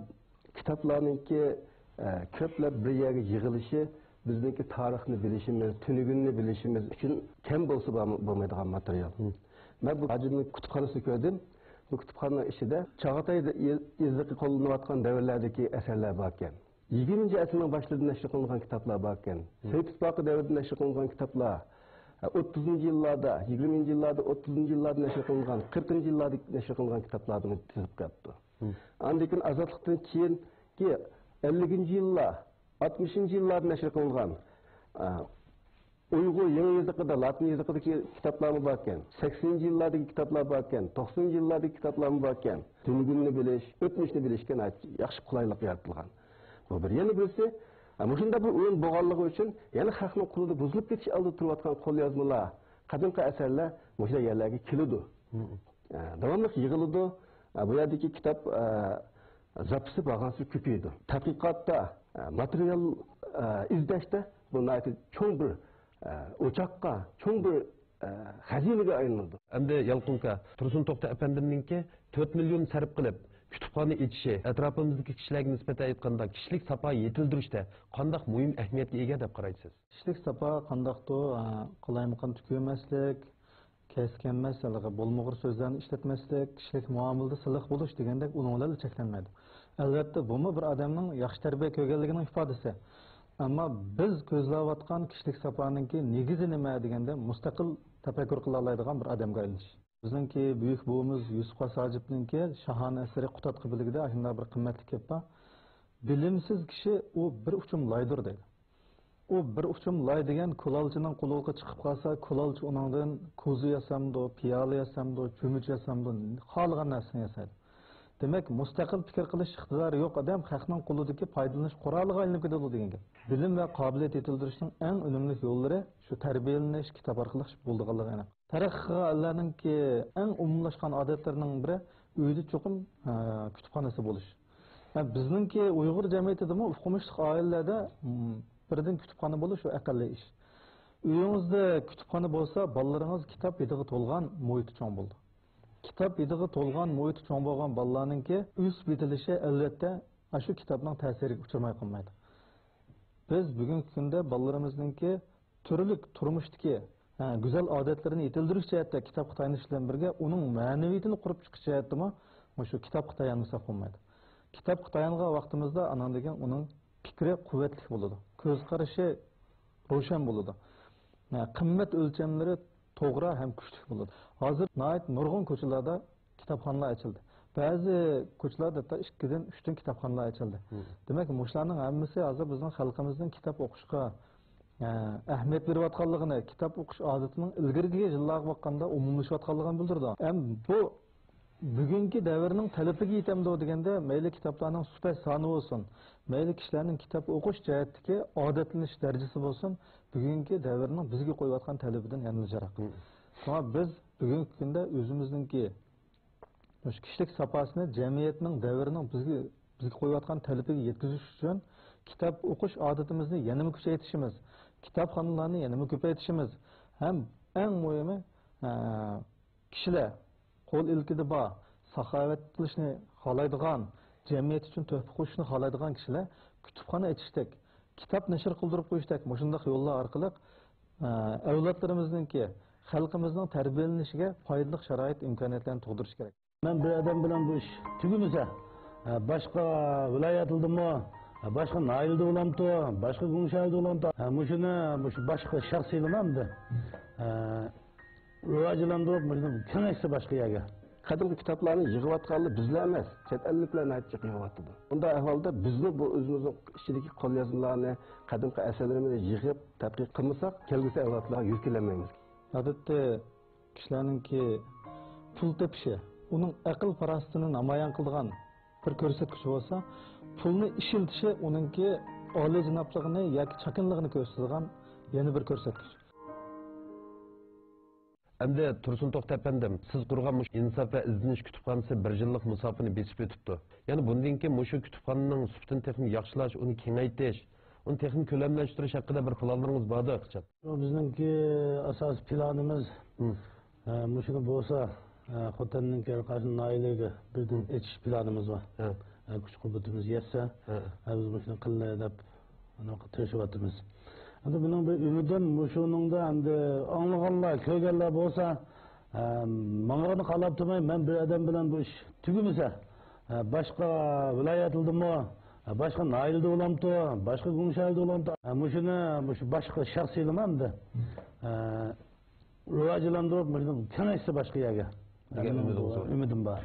كىتابلارنىڭكى، ئە، كۆپلەپ بىر يەرگە يىغىلىشى بىزنىڭكى تارىخنى بىلىشىمىز، تۈنۈگۈننى بىلىشىمىز ئۈچۈن كەم بولسا بار-، بولمايدىغان ماتېرىيال. مم. مەن بۇ ھاجىمنىڭ كۇتۇپخانىسىنى كۆردۈم. بۇ كۇتۇپخانىنىڭ ئىچىدە چاغاتاي يېزىقى قوللىنىلىۋاتقان دەۋرلەردىكى ئەسەرلەر باركەن. يىگىرمىنچى ئەسىرنىڭ باشلىرىدا نەشر قىلىنغان كىتابلار باركەن. مم. سېيىت ئىتتىپاقى دەۋرىدە نەشر قىلىنغان كىتابلار، ئوتتۇزىنچى يىللاردا، يىگىرمىنچى يىللاردا، ئوتتۇزىنچى يىللاردا نەشر قىلىنغان، قىرىقىنچى يىللاردا نەشر قىلىنغان كىتابلاردىن تىزىپ كەپتۇ. مم. ئاندىن كېيىن ئازادلىقتىن كېيىنكى ئەللىكىنچى يىللار، ئاتمىشىنچى يىللاردا نەشر قىلىنغان، ئە، ئۇيغۇر يېڭى يېزىقىدا، لاتىن يېزىقىدىكى كىتابلارمۇ باركەن. سەكسىنىنچى يىللاردىكى كىتابلار باركەن، توقسىنىنچى يىللاردىكى كىتابلارمۇ باركەن. تۈنۈگۈننى بىلىش، ئۆتمۈشنى بىلىشكە ناھايىتى ياخشى قولايلىق يارىتىلغان. بۇ بىر. يەنە بىرسى، ئە، مۇشۇنداق بىر ئويۇن بولغانلىقى ئۈچۈن يەنە خەقنىڭ قولىدا بۇزۇلۇپ كېتىش ئالدىدا تۇرۇۋاتقان قوليازمىلار، قەدىمكى ئەسەرلەر مۇشۇ يەرلەرگە كېلىدۇ. مم. ئە، داۋاملىق يىغىلىدۇ. ئە، بۇ يەردىكى كىتاب، ئە، زاپىسى بارغانسېرى كۆپىيىدۇ. تەتقىقاتتا، ئە، ماتېرىيال، ئە، ئىزدەشتە بۇ ناھايىتى چوڭ بىر، ئە، ئوچاققا، چوڭ بىر، ئە، خەزىنىگە ئايلىنىدۇ. ئەمدى يالقۇنكا، تۇرسۇن توختى ئەپەندىمنىڭكى تۆت مىليون سەرپ قىلىپ، كۇتۇپخانا ئېچىشى ئەتراپىمىزدىكى كىشىلەرگە نىسبەتەن ئېيتقاندا، كىشىلىك ساپا يېتىلدۈرۈشتە قانداق مۇھىم ئەھمىيەتكە ئىگە دەپ قارايسىز؟ كىشىلىك ساپا قانداقتۇر، ئە، قالايمىقان تۈكۈرمەسلىك، كەسكەنمەس، ھېلىقى بولمىغۇر سۆزلەرنى ئىشلەتمەسلىك، كىشىلىك مۇئامىلىدە سىلىق بولۇش دېگەندەك ئۇنىڭ بىلەنلا چەكلەنمەيدۇ. ئەلۋەتتە، بۇمۇ بىر ئادەمنىڭ ياخشى تەربىيە كۆرگەنلىكىنىڭ ئىپادىسى. ئەمما بىز كۆزلەۋاتقان كىشىلىك ساپانىڭكى نېگىزى نېمە دېگەندە، مۇستەقىل تەپەككۇر قىلالايدىغان بىر ئادەمگە ئايلىنىش. بىزنىڭكى بۈيۈك بوۋىمىز يۈسۈپ خاس ھاجىپنىڭكى شاھانە ئەسىرى قۇتادغا بىلگىدە ئاشۇنداق بىر قىممەتلىك گەپ بار. بىلىمسىز كىشى ئۇ بىر ئۇچۇم لايدۇر دەيدۇ. ئۇ بىر ئۇچۇم لاي دېگەن كۇلالچىنىڭ قۇلىقىغا چىقىپ قالسا، كۇلالچى ئۇنىڭدىن كوزا ياسامدۇ، پىيالە ياسامدۇ، چۆمۈچ ياسامدۇ، خالىغان نەرسىنى ياسايدۇ. دېمەك، مۇستەقىل پىكىر قىلىش ئىقتىدارى يوق ئادەم خەقنىڭ قولىدىكى پايدىلىنىش قورالىغا ئايلىنىپ كېتىدۇ دېگەن گەپ. بىلىم ۋە قابىلىيەت يېتىلدۈرۈشنىڭ ئەڭ ئۈنۈملۈك يوللىرى شۇ تەربىيەلىنىش، كىتاب ئارقىلىق بولىدىغانلىقى ئېنىق. تەرەققىي قىلغان ئەللەرنىڭكى ئەڭ ئومۇملاشقان ئادەتلىرىنىڭ بىرى ئۆيدە چوقۇم، ئە، كۇتۇپخانىسى بولۇش. ھە، بىزنىڭكى ئۇيغۇر جەمئىيىتىدىمۇ ئوقۇمۇشلۇق ئائىلىلەردە، م، بىردىن كۇتۇپخانا بولۇش ئەقەللىي ئىش. ئۆيىڭىزدە كۇتۇپخانا بولسا، بالىلىرىڭىز كىتاب ھىدىغا تولغان مۇھىتتا چوڭ بولىدۇ. كىتاب ھىدىغا تولغان مۇھىتتا چوڭ بولغان بالىلارنىڭكى ئۆسۈپ يېتىلىشى، ئەلۋەتتە، ئاشۇ كىتابنىڭ تەسىرىگە ئۇچرىماي قالمايدۇ. بىز بۈگۈنكى كۈندە بالىلىرىمىزنىڭكى تۈرلۈك تۇرمۇشتىكى، ھە، گۈزەل ئادەتلىرىنى يېتىلدۈرۈش جەھەتتە كىتابقا تايىنىش بىلەن بىرگە، ئۇنىڭ مەنىۋىيىتىنى قۇرۇپ چىقىش جەھەتتىمۇ مۇشۇ كىتابقا تايانمىساق بولمايدۇ. كىتابقا تايانغان ۋاقتىمىزدا ئاناندىن كېيىن ئۇنىڭ پىكرى قۇۋۋەتلىك بولىدۇ، كۆز قارىشى روشەن بولىدۇ، ھە، قىممەت ئۆلچەملىرى توغرا ھەم كۈچلۈك بولىدۇ. ھازىر ناھايىتى نۇرغۇن كوچىلاردا كىتابخانىلار ئېچىلدى. بەزى كوچىلاردا ھەتتا ئىككىدىن، ئۈچتىن كىتابخانىلار ئېچىلدى. مم. دېمەك، مۇشۇلارنىڭ ھەممىسى ھازىر بىزنىڭ خەلقىمىزنىڭ كىتاب ئوقۇشقا، ئە، ئەھمىيەت بېرىۋاتقانلىقىنى، كىتاب ئوقۇش ئادىتىنىڭ ئىلگىرىكى يىللارغا باققاندا ئومۇملىشىۋاتقانلىقىنى بىلدۈرىدۇ. ھەم بۇ بۈگۈنكى دەۋرنىڭ تەلىپىگە يېتەمدۇ دېگەندە، مەيلى كىتابلارنىڭ سۈپەت سانى بولسۇن، مەيلى كىشىلەرنىڭ كىتاب ئوقۇش جەھەتتىكى ئادەتلىنىش دەرىجىسى بولسۇن، بۈگۈنكى دەۋرنىڭ بىزگە قويۇۋاتقان تەلىپىدىن يەنىلا يىراق. مم. شۇڭا بىز بۈگۈنكى كۈندە ئۆزىمىزنىڭكى مۇشۇ كىشىلىك ساپاسىنى جەمئىيەتنىڭ، دەۋرنىڭ بىزگە، بىزگە قويۇۋاتقان تەلىپىگە يەتكۈزۈش ئۈچۈن كىتاب ئوقۇش ئادىتىمىزنى يەنىمۇ كۈچەيتىشىمىز، كىتابخانىلارنى يەنىمۇ كۆپەيتىشىمىز ھەم ئەڭ مۇھىمى، ئە، كىشىلەر قول ئىلكىدە بار، ساخاۋەت قىلىشنى خالايدىغان، جەمئىيەت ئۈچۈن تۆھپە قوشۇشنى خالايدىغان كىشىلەر كۇتۇپخانا ئېچىشتەك، كىتاب نەشر قىلدۇرۇپ قويۇشتەك مۇشۇنداق يوللار ئارقىلىق، ئە، ئەۋلادلىرىمىزنىڭكى، خەلقىمىزنىڭ تەربىيەلىنىشىگە پايدىلىق شارائىت، ئىمكانىيەتلەرنى تۇغدۇرۇش كېرەك. مەن بىر ئادەم بىلەن بۇ ئىش تۈگىمىسە، ھە، باشقا ۋىلايەتلىدىمۇ، ھە، باشقا ناھىيەلىدە بولامتۇ، باشقا گۇڭشەھەردە بولامتۇ، ھە، مۇشۇنى، مۇشۇ باشقا شەخسىيلىمە ئەمدى، ھە، راۋاجلاندۇرۇپ، مۇشۇنى كېڭەيتسە باشقا يەرگە. قەدىمكى كىتابلارنى يىغىۋاتقانلار بىزلا ئەمەس، چەت ئەللىكلەر ناھايىتى جىق يىغىۋاتىدۇ. بۇنداق ئەھۋالدا بىزمۇ بۇ ئۆزىمىزنىڭ ئىچىدىكى قوليازمىلارنى، قەدىمكى ئەسەرلىرىمىزنى يىغىپ تەتقىق قىلمىساق، كەلگۈسى ئەۋلادلارغا يۈرۈكلەنمەيمىز. ئادەتتە كىشىلەرنىڭكى پۇل تېپىشى، ئۇنىڭ ئەقىل-پاراسىتىنى نامايان قىلىدىغان بىر كۆرسەتكۈچ بولسا، پۇلنى ئىشلىتىشى ئۇنىڭكى ئالىيجانابلىقىنى ياكى چاكىنىلىقىنى كۆرسىتىدىغان يەنە بىر كۆرسەتكۈچ. ئەمدى تۇرسۇن توختى ئەپەندىم، سىز قۇرغان مۇشۇ ئىنساپ ۋە ئىزدىنىش كۇتۇپخانىسى بىر يىللىق مۇساپىنى بېسىپ ئۆتۈپتۇ. يەنى بۇندىن كېيىن مۇشۇ كۇتۇپخانىنىڭ سۈپىتىنى تېخىمۇ ياخشىلاش، ئۇنى كېڭەيتىش، ئۇنى تېخىمۇ كۆلەملەشتۈرۈش ھەققىدە بىر پىلانلىرىڭىز باردۇ قاچان؟ بىزنىڭكى ئاساسىي پىلانىمىز، ھە، مۇشۇنى بولسا، ھە، خوتەننىڭكى ھەر قايسى ناھىيەلەرگە بىردىن ھە. ئېچىش پىلانىمىز بار. ھە. ھە، كۈچ قۇۋۋىتىمىز يەتسە، ھە. ھە، بىز مۇشۇنى قىلىمىز دەپ ئۇنىڭغا تىرىشىۋاتىمىز. ئەمدى بۇنىڭ بىر ئۈمىدىم مۇشۇنىڭدا ئەمدى ئاڭلىغانلار، كۆرگەنلەر بولسا، ئە، ماڭىغىنى قالاپ تۇرماي، مەن بىر ئادەم بىلەن بۇ ئىش تۈگىمىسە، ئە، باشقا ۋىلايەتلىدىمۇ، ئە، باشقا ناھىيەلىدە بولامتۇ، باشقا گۇڭشەھەردە بولامتۇ، ئە، مۇشۇنى، مۇشۇ باشقا شەخسىيلىمە ئەمدى، ئە، راۋاجلاندۇرۇپ، مۇشۇنى كېڭەيتسە باشقا يەرگە دېگەن ئۈمىدىڭىز بار. ئۈمىدىم بار.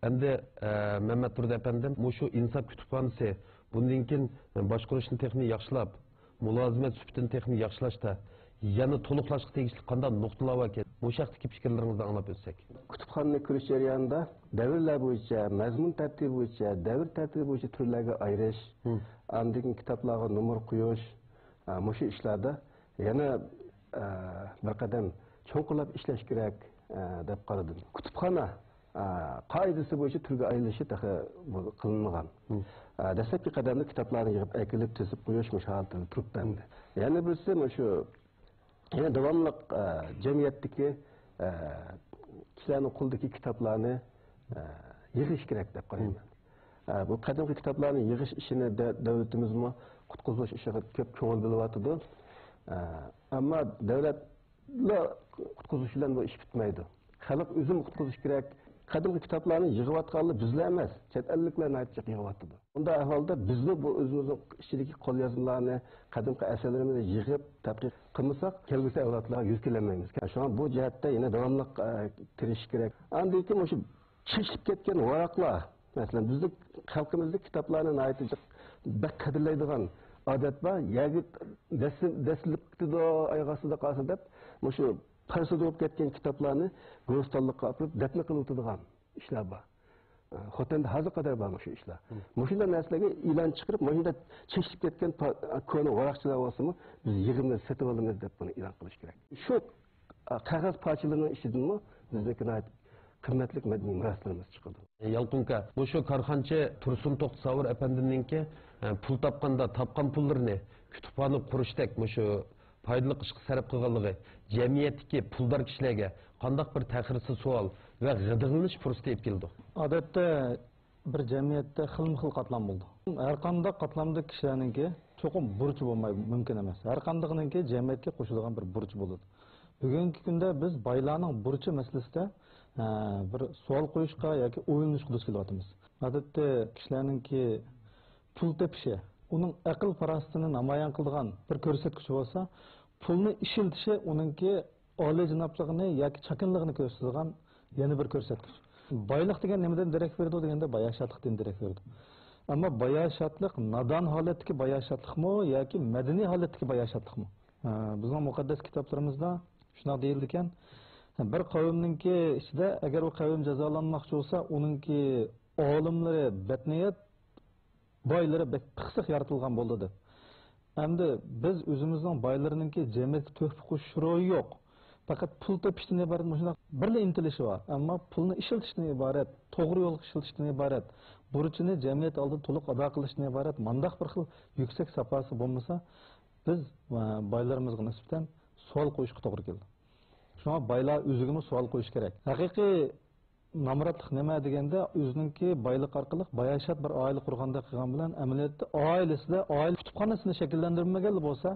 ئەمدى، ئە، مەمەت تۇردى ئەپەندىم، مۇشۇ ئىنساپ كۇتۇپخانىسى بۇندىن كېيىن باشقۇرۇشنى تېخىمۇ ياخشىلاپ، مۇلازىمەت سۈپىتىنى تېخىمۇ ياخشىلاشتا يەنە تولۇقلاشقا تېگىشلىك قانداق نۇقتىلار باركەن؟ مۇشۇ ھەقتىكى پىكىرلىرىڭىزنى ئاڭلاپ ئۆتسەك. كۇتۇپخانىنى كۆرۈش جەريانىدا دەۋرلەر بويىچە، مەزمۇن تەرتىپى بويىچە، دەۋر تەرتىپى بويىچە تۈرلەرگە ئايرىش، ھە. ئاندىن كېيىن كىتابلارغا نومۇر قويۇش، ئە، مۇشۇ ئىشلاردا يەنە، ئە، بىر قەدەم چوڭقۇرلاپ ئىشلەش كېرەك، ئە، دەپ قارىدىم. كۇتۇپخانا، ئە، قائىدىسى بويىچە تۈرگە ئايرىلىشى تېخى بۇ قىلىنمىغان. ھە. ئە، دەسلەپكى قەدەمدە كىتابلارنى يىغىپ ئەكېلىپ، تىزىپ قويۇش مۇشۇ ھالەتتە تۇرۇپتۇ ئەمدى. يەنە بىرسى مۇشۇ يەنە داۋاملىق، ئە، جەمئىيەتتىكى، ئە، كىشىلەرنىڭ قولىدىكى كىتابلارنى، ئە، يىغىش كېرەك دەپ قارايمەن. ئە، بۇ قەدىمكى كىتابلارنى يىغىش ئىشىنى دە-، دۆلىتىمىزمۇ قۇتقۇزۇش ئىشىغا كۆپ كۆڭۈل بۆلۈۋاتىدۇ. ئە، ئەمما دۆلەتلا قۇتقۇزۇش بىلەن بۇ ئىش پۈتمەيدۇ. خەلق ئۆزىمۇ قۇتقۇزۇش كېرەك. قەدىمكى كىتابلارنى يىغىۋاتقانلار بىزلا ئەمەس، چەت ئەللىكلەر ناھايىتى جىق يىغىۋاتىدۇ. بۇنداق ئەھۋالدا بىزمۇ بۇ ئۆزىمىزنىڭ ئىچىدىكى قوليازمىلارنى، قەدىمكى ئەسەرلىرىمىزنى يىغىپ تەتقىق قىلمىساق، كەلگۈسى ئەۋلادلارغا يۈرۈكلەنمەيمىز. شۇڭا بۇ جەھەتتە يەنە داۋاملىق، ئە، تىرىشىش كېرەك. ئاندىن كېيىن مۇشۇ چېچىلىپ كەتكەن ۋاراقلار، مەسىلەن، بىزنىڭ خەلقىمىزدە كىتابلارنى ناھايىتى جىق، بەك قەدىرلەيدىغان ئادەت بار. يەرگە دەسسە-، دەسسىلىپ كېتىدۇ، ئاياغ ئاستىدا قالسا دەپ، مۇشۇ پارسىدۇرۇپ كەتكەن كىتابلارنى گۆرىستانلىققا ئاپىرىپ دەپنە قىلىۋېتىدىغان ئىشلار بار. ئە، خوتەندە ھازىرغا قەدەر بار مۇشۇ ئىشلار. مۇشۇنداق نەرسىلەرگە ئېلان چىقىرىپ، مۇشۇنداق چېچىلىپ كەتكەن پا-، كونا ۋاراقچىلار بولسىمۇ، بىز يىغىمىز، سېتىۋالىمىز دەپ بۇنى ئېلان قىلىش كېرەك. شۇ، ئە، قەغەز پارچىلىرىنىڭ ئىچىدىنمۇ بىزنىڭكى ناھايىتى قىممەتلىك مەدەنىي مىراسلىرىمىز چىقىدۇ. يالقۇنكا، مۇشۇ كارخانىچى تۇرسۇن توختى ساۋۇر ئەپەندىنىڭكى، ئە، پۇل تاپقاندا تاپقان پۇللىرىنى كۇتۇپخانا قۇرۇشتەك مۇشۇ پايدىلىق ئىشقا سەرپ قىلغانلىقى جەمئىيەتتىكى پۇلدار كىشىلەرگە قانداق بىر تەخىرسىز سوئال ۋە غىدىقلىنىش پۇرسىتى ئېلىپ كېلىدۇ؟ ئادەتتە بىر جەمئىيەتتە خىلمۇ خىل قاتلام بولىدۇ. ھەر قانداق قاتلامدىكى كىشىلەرنىڭكى چوقۇم بۇرچى بولماي مۇمكىن ئەمەس. ھەر قاندىقىنىڭكى جەمئىيەتكە قوشىدىغان بىر بۇرچى بولىدۇ. بۈگۈنكى كۈندە بىز بايلارنىڭ بۇرچى مەسىلىسىدە، ئە، بىر سوئال قويۇشقا ياكى ئويلىنىشقا دۇچ كېلىۋاتىمىز. ئادەتتە كىشىلەرنىڭكى پۇل تېپىشى، ئۇنىڭ ئەقىل-پاراسىتىنى نامايان قىلىدىغان بىر كۆرسەتكۈچ بولسا، پۇلنى ئىشلىتىشى ئۇنىڭكى ئالىيجانابلىقىنى ياكى چاكىنىلىقىنى كۆرسىتىدىغان يەنە بىر كۆرسەتكۈچ. بايلىق دېگەن نېمىدىن دېرەك بېرىدۇ دېگەندە، باياشاتلىقتىن دېرەك بېرىدۇ. ئەمما باياشاتلىق نادان ھالەتتىكى باياشاتلىقمۇ ياكى مەدەنىي ھالەتتىكى باياشاتلىقمۇ؟ ئە، بىزنىڭ مۇقەددەس كىتابلىرىمىزدا شۇنداق دېيىلىدىكەن، بىر قەۋمنىڭكى ئىچىدە ئەگەر ئۇ قەۋم جازالانماقچى بولسا، ئۇنىڭكى ئالىملىرى بەتنىيەت، بايلىرى بەك پىخسىق يارىتىلغان بولىدۇ دەپ. ئەمدى بىز ئۆزىمىزنىڭ بايلىرىنىڭكى جەمئىيەتكە تۆھپە قوشۇش روھى يوق. پەقەت پۇل تېپىشتىن ئىبارەت مۇشۇنداق بىرلا ئىنتىلىشى بار. ئەمما پۇلنى ئىشلىتىشتىن ئىبارەت، توغرا يولغا ئىشلىتىشتىن ئىبارەت، بۇرچىنى جەمئىيەت ئالدىدا تولۇق ئادا قىلىشتىن ئىبارەت مانداق بىر خىل يۈكسەك ساپاسى بولمىسا، بىز، ئە، بايلىرىمىزغا نىسبەتەن سوئال قويۇشقا توغرا كېلىدۇ. شۇڭا بايلار ئۆزىگىمۇ سوئال قويۇشى كېرەك. ھەقىقىي نامراتلىق نېمە دېگەندە، ئۆزىنىڭكى بايلىقى ئارقىلىق باياشات بىر ئائىلە قۇرغاندەك قىلغان بىلەن، ئەمەلىيەتتە ئائىلىسىدە ئائىلە كۇتۇپخانىسىنى شەكىللەندۈرمىگەنلا بولسا،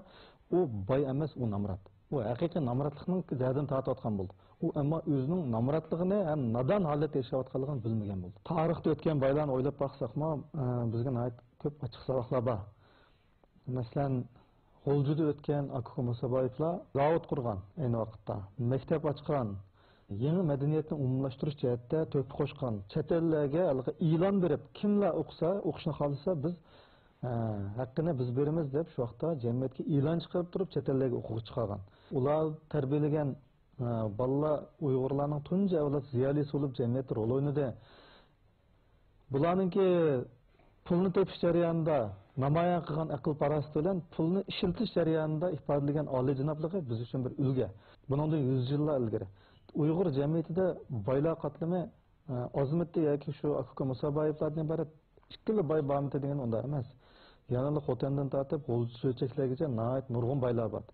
ئۇ باي ئەمەس، ئۇ نامرات. ئۇ ھەقىقىي نامراتلىقنىڭ زەھىرىنى تارتىۋاتقان بولدى. ئۇ ئەمما ئۆزىنىڭ نامراتلىقىنى ھەم نادان ھالەتتە ياشاۋاتقانلىقىنى بىلمىگەن بولدى. تارىختا ئۆتكەن بايلارنى ئويلاپ باقساقمۇ، ئە، بىزگە ناھايىتى كۆپ ئاچچىق ساۋاقلار بار. مەسىلەن، غۇلجىدا ئۆتكەن ئاكا ئۇكا مۇسابايېۋلار زاۋۇت قۇرغان، ئەينى ۋاقىتتا مەكتەپ ئاچقان، يېڭى مەدەنىيەتنى ئومۇملاشتۇرۇش جەھەتتە تۆھپە قوشقان، چەت ئەللەرگە ھېلىقى ئېلان بېرىپ، كىملەر ئوقۇسا، ئوقۇشنى خالىسا، بىز، ئە، ھەققىنى بىز بېرىمىز دەپ، شۇ ۋاقىتتا جەمئىيەتكە ئېلان چىقىرىپ تۇرۇپ، چەت ئەللەرگە ئوقۇغا چىقارغان. ئۇلار تەربىيەلىگەن، ئە، بالىلار ئۇيغۇرلارنىڭ تۇنجى ئەۋلاد زىيالىيسى بولۇپ، جەمئىيەتتە رول ئوينىدى. بۇلارنىڭكى پۇلنى تېپىش جەريانىدا نامايان قىلغان ئەقىل-پاراسىتى بىلەن پۇلنى ئىشلىتىش جەريانىدا ئىپادىلىگەن ئالىيجانابلىقى بىز ئۈچۈن بىر ئۈلگە. بۇنىڭدىن يۈز يىللار ئىلگىرى ئۇيغۇر جەمئىيىتىدە بايلار قاتلىمى، ئە، ئازمىتى ياكى شۇ ئاكا ئۇكا مۇسابايېۋلاردىن ئىبارەت ئىككىلا باي بارمىتى دېگەن ئۇنداق ئەمەس. يەنىلا خوتەندىن تارتىپ غۇلجا چۆچەكلەرگىچە ناھايىتى نۇرغۇن بايلار بار.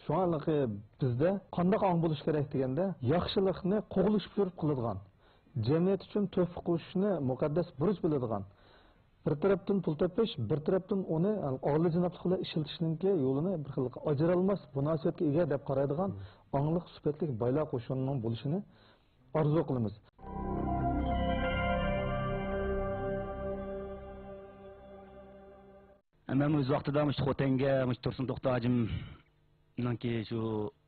شۇڭا ھېلىقى بىزدە قانداق ئاڭ بولۇش كېرەك دېگەندە، ياخشىلىقنى قوغلىشىپ يۈرۈپ قىلىدىغان، جەمئىيەت ئۈچۈن تۆھپە قوشۇشنى مۇقەددەس بۇرچ بىلىدىغان، بىر تەرەپتىن پۇل تېپىش، بىر تەرەپتىن ئۇنى ئالىيجانابلىق بىلەن ئىشلىتىشنىڭكى يولىنى بىر خىل ئاجرالماس مۇناسىۋەتكە ئىگە دەپ قارايدىغان ئاڭلىق سۈپەتلىك بايلار قوشۇنىنىڭ بولۇشىنى ئارزۇ قىلىمىز. مەن ئۆز ۋاقتىدا مۇشۇ خوتەنگە، مۇشۇ تۇرسۇن توختى ھاجىمنىڭكى شۇ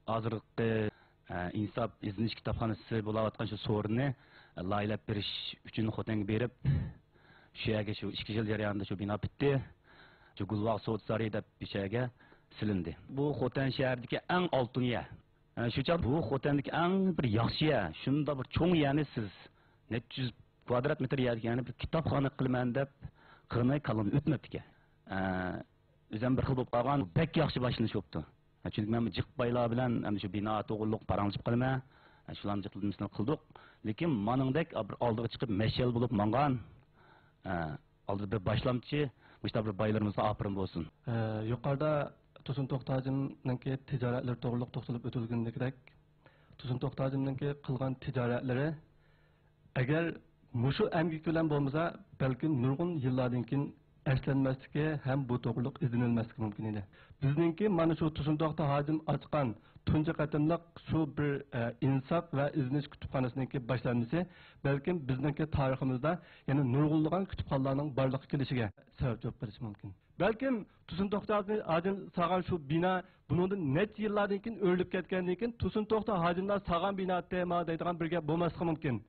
ھازىرقى، ئە، ئىنساپ ئىزدىنىش كىتابخانىسى بولاۋاتقان شۇ سورۇننى، ئە، لايىھەلەپ بېرىش ئۈچۈن خوتەنگە بېرىپ، شۇ يەرگە شۇ ئىككى يىل جەريانىدا شۇ بىنا پۈتتى. شۇ گۈلباغ سودا سارىيى دەپ بىر يەرگە سېلىندى. بۇ خوتەن شەھىرىدىكى ئەڭ ئالتۇن يەر. ئە، شۇ چاغدا بۇ خوتەندىكى ئەڭ بىر ياخشى يەر، شۇنداق بىر چوڭ يەرنى سىز نەچچە يۈز كۋادرات مېتىر يەردىكى يەرنى بىر كىتابخانا قىلىمەن دەپ قىلماي كاللامدىن ئۆتمەپتىكەن. ئە، ئۆزۈم بىر خىل بولۇپ قالغان، بەك ياخشى باشلىنىش بوپتۇ. چۈنكى مەن جىق بايلار بىلەن ئەمدى شۇ بىنا توغرۇلۇق پاراڭلىشىپ قالىمەن. شۇلارنى جىق قىلدىم قىلدۇق. لېكىن مانىڭدەك بىر ئالدىغا چىقىپ مەشئەل بولۇپ ماڭغان، ئالدىدا بىر باشلامچى، مۇشۇنداق بىر بايلىرىمىزغا ئاپىرىن بولسۇن. ئە، يۇقىرىدا تۇرسۇن توختى ھاجىمنىڭكى تىجارەتلىرى توغرۇلۇق توختىلىپ ئۆتۈلگىنىدەك، تۇرسۇن توختى ھاجىمنىڭكى قىلغان تىجارەتلىرى ئەگەر مۇشۇ ئەمگىكى بىلەن بولمىسا، بەلكىم نۇرغۇن يىللاردىن كېيىن ئەسلەنمەسلىكى ھەم بۇ توغرۇلۇق ئىزدىنىلمەسلىكى مۇمكىن ئىدى. بىزنىڭكى مانا شۇ تۇرسۇن توختى ھاجىم ئاچقان تۇنجى قېتىملىق شۇ بىر، ئە، ئىنساپ ۋە ئىزدىنىش كۇتۇپخانىسىنىڭكى باشلامچىسى بەلكىم بىزنىڭكى تارىخىمىزدا يەنە نۇرغۇنلىغان كۇتۇپخانىلارنىڭ بارلىققا كېلىشىگە سەۋەبچى بولۇپ قېلىشى مۇمكىن. بەلكىم تۇرسۇن توختى ھاجىم سالغان شۇ بىنا بۇنىڭدىن نەچچە يىللاردىن كېيىن ئۆرۈلۈپ كەتكەندىن كېيىن، تۇرسۇن توختى ھاجىملار سالغان بىنا ئەتتى مانا دەيدىغان بىر گەپ بولماسلىقى مۇمكىن.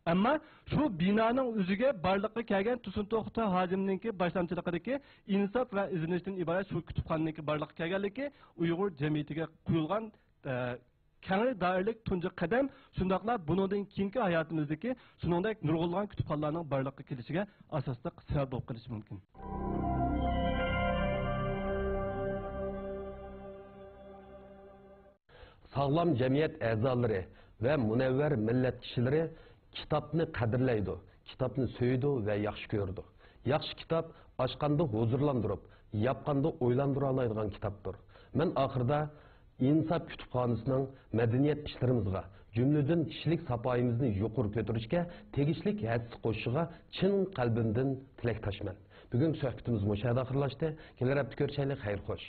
ئەمما شۇ بىنانىڭ ئۆزىگە بارلىققا كەلگەن تۇرسۇن توختى ھاجىمنىڭكى باشلامچىلىقىدىكى ئىنساپ ۋە ئىزدىنىشتىن ئىبارەت شۇ كۇتۇپخانىنىڭكى بارلىققا كەلگەنلىكى ئۇيغۇر جەمئىيىتىگە قويۇلغان، ئە، كەڭرى دائىرىلىك تۇنجى قەدەم، شۇنداقلا بۇنىڭدىن كېيىنكى ھاياتىمىزدىكى شۇنىڭدەك نۇرغۇنلىغان كۇتۇپخانىلارنىڭ بارلىققا كېلىشىگە ئاساسلىق سەۋەب بولۇپ قېلىشى مۇمكىن. ساغلام جەمئىيەت ئەزالىرى ۋە مۇنەۋۋەر مىللەت كىشىلىرى كىتابنى قەدىرلەيدۇ، كىتابنى سۆيىدۇ ۋە ياخشى كۆرىدۇ. ياخشى كىتاب ئاچقاندا ھۇزۇرلاندۇرۇپ، ياپقاندا ئويلاندۇرالايدىغان كىتابتۇر. مەن ئاخىرىدا ئىنساپ كۇتۇپخانىسىنىڭ مەدەنىيەت ئىشلىرىمىزغا، جۈملىدىن كىشىلىك ساپايىمىزنى يۇقىرى كۆتۈرۈشكە تېگىشلىك ھەسسە قوشۇشىغا چىن قەلبىمدىن تىلەكداشمەن. بۈگۈنكى سۆھبىتىمىز مۇشۇ يەردە ئاخىرلاشتى. كېلەر ھەپتە كۆرۈشەيلى. خەير خوش.